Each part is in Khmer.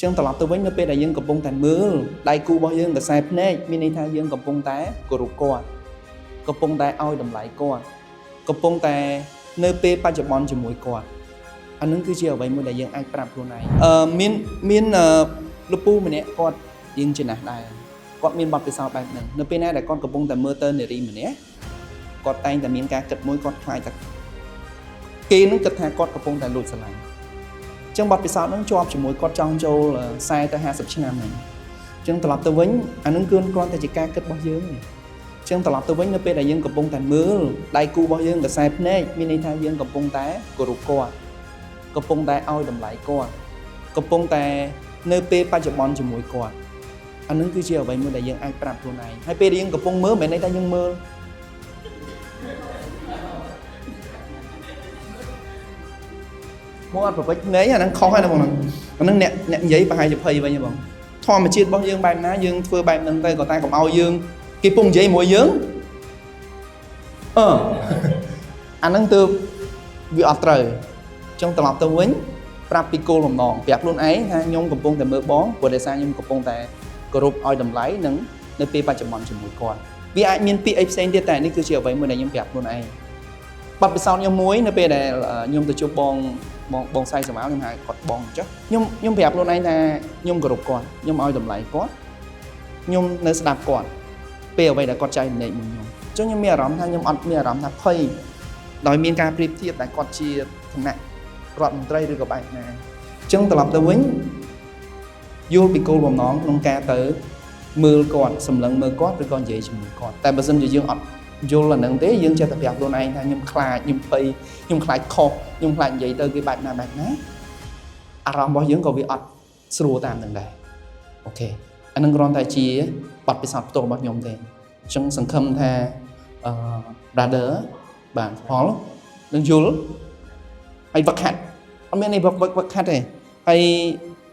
ចឹងត្រឡប់ទៅវិញនៅពេលដែលយើងកំពុងតែមើលដៃគូរបស់យើងកសែភ្នែកមានន័យថាយើងកំពុងតែគោរពគាត់កំពុងតែឲ្យតម្លៃគាត់កំពុងតែនៅពេលបច្ចុប្បន្នជាមួយគាត់អានឹងគឺជាអ្វីមួយដែលយើងអាចប្រាប់ខ្លួនឯងអឺមានមានអឺលពូម្នាក់គាត់យើងចំណាស់ដែរគាត់មានបទពិសោធន៍បែបហ្នឹងនៅពេលណាដែលគាត់កំពុងតែមើលទៅនារីម្នាក់គាត់តែងតែមានការគិតមួយគាត់ខ្លាចតែគេនឹងគិតថាគាត់កំពុងតែលួចស្រឡាញ់ អញ្ចឹងបទពិសោធន៍ហ្នឹងជាប់ជាមួយគាត់ចង់ចូល40ទៅ50ឆ្នាំហ្នឹងអញ្ចឹងត្រឡប់ទៅវិញអាហ្នឹងគឺគ្រាន់តែជាការគិតរបស់យើងទេអញ្ចឹងត្រឡប់ទៅវិញនៅពេលដែលយើងកំពុងតែមើលដៃគូរបស់យើងកសែភ្នែកមានន័យថាយើងកំពុងតែគោរពគាត់កំពុងតែឲ្យតម្លៃគាត់កំពុងតែនៅពេលបច្ចុប្បន្នជាមួយគាត់អាហ្នឹងគឺជាអ្វីមួយដែលយើងអាចប្រាប់ខ្លួនឯងហើយពេលដែលយើងកំពុងមើលមិនមែនន័យថាយើងមើលមកអត់ប្រពេចភ្នែកអាហ្នឹងខុសហើយណាបងហ្នឹងអាហ្នឹងអ្នកអ្នកនិយាយប្រហែលជាភ័យវិញហ៎បងធម្មជាតិរបស់យើងបែបណាយើងធ្វើបែបហ្នឹងទៅក៏តែកុំឲ្យយើងគេពុំនិយាយមួយយើងអឺអាហ្នឹងទើបវាអត់ត្រូវអញ្ចឹងត្រឡប់ទៅវិញប្រាប់ពីគោលបំណងប្រាប់ខ្លួនឯងថាខ្ញុំកំពុងតែមើលបងព្រោះដោយសារខ្ញុំកំពុងតែគោរពឲ្យតម្លៃនិងនៅពេលបច្ចុប្បន្នជាមួយគាត់វាអាចមានពាក្យអីផ្សេងទៀតតែនេះគឺជាអ្វីមួយដែលខ្ញុំប្រាប់ខ្លួនឯង បទពិសោធន៍ខ្ញុំមួយនៅពេលដែលខ្ញុំទៅជួបបងបងបងសៃសម្អាលខ្ញុំហៅគាត់បងចុះខ្ញុំខ្ញុំប្រាប់ខ្លួនឯងថាខ្ញុំគោរពគាត់ខ្ញុំឲ្យតម្លៃគាត់ខ្ញុំនៅស្ដាប់គាត់ពេលអ្វីដែលគាត់ចែករំលែកមួយខ្ញុំអញ្ចឹងខ្ញុំមានអារម្មណ៍ថាខ្ញុំអត់មានអារម្មណ៍ថាភ័យដោយមានការប្រៀបធៀបដែលគាត់ជាឋានៈរដ្ឋមន្ត្រីឬក៏បែបណាអញ្ចឹងត្រឡប់ទៅវិញយល់ពីគោលបំណងក្នុងការទៅមើលគាត់សម្លឹងមើលគាត់ឬក៏និយាយជាមួយគាត់តែបើសិនជាយើងអត់យល់អាហ្នឹងទេយើងចេះតែប្រាប់ខ្លួនឯងថាខ្ញុំខ្លាចខ្ញុំភ័យខ្ញុំខ្លាចខុសខ្ញុំខ្លាចនិយាយទៅគេបែបណាបែបណាអារម្មណ៍របស់យើងក៏វាអត់ស្រួលតាមនឹងដែរ OK អាហ្នឹងគ្រាន់តែជាបទពិសោធន៍ផ្ទាល់របស់ខ្ញុំទេអញ្ចឹងសង្ឃឹមថាអឺ brother បាទផលនឹងយល់ហើយវឹកហាត់អត់មានន័យវឹកវឹកវឹកហាត់ទេហើយ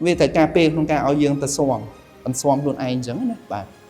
វាត្រូវការពេលក្នុងការឲ្យយើងទៅស៊ាំអន្ស៊ាំខ្លួនឯងអញ្ចឹងណាបាទ។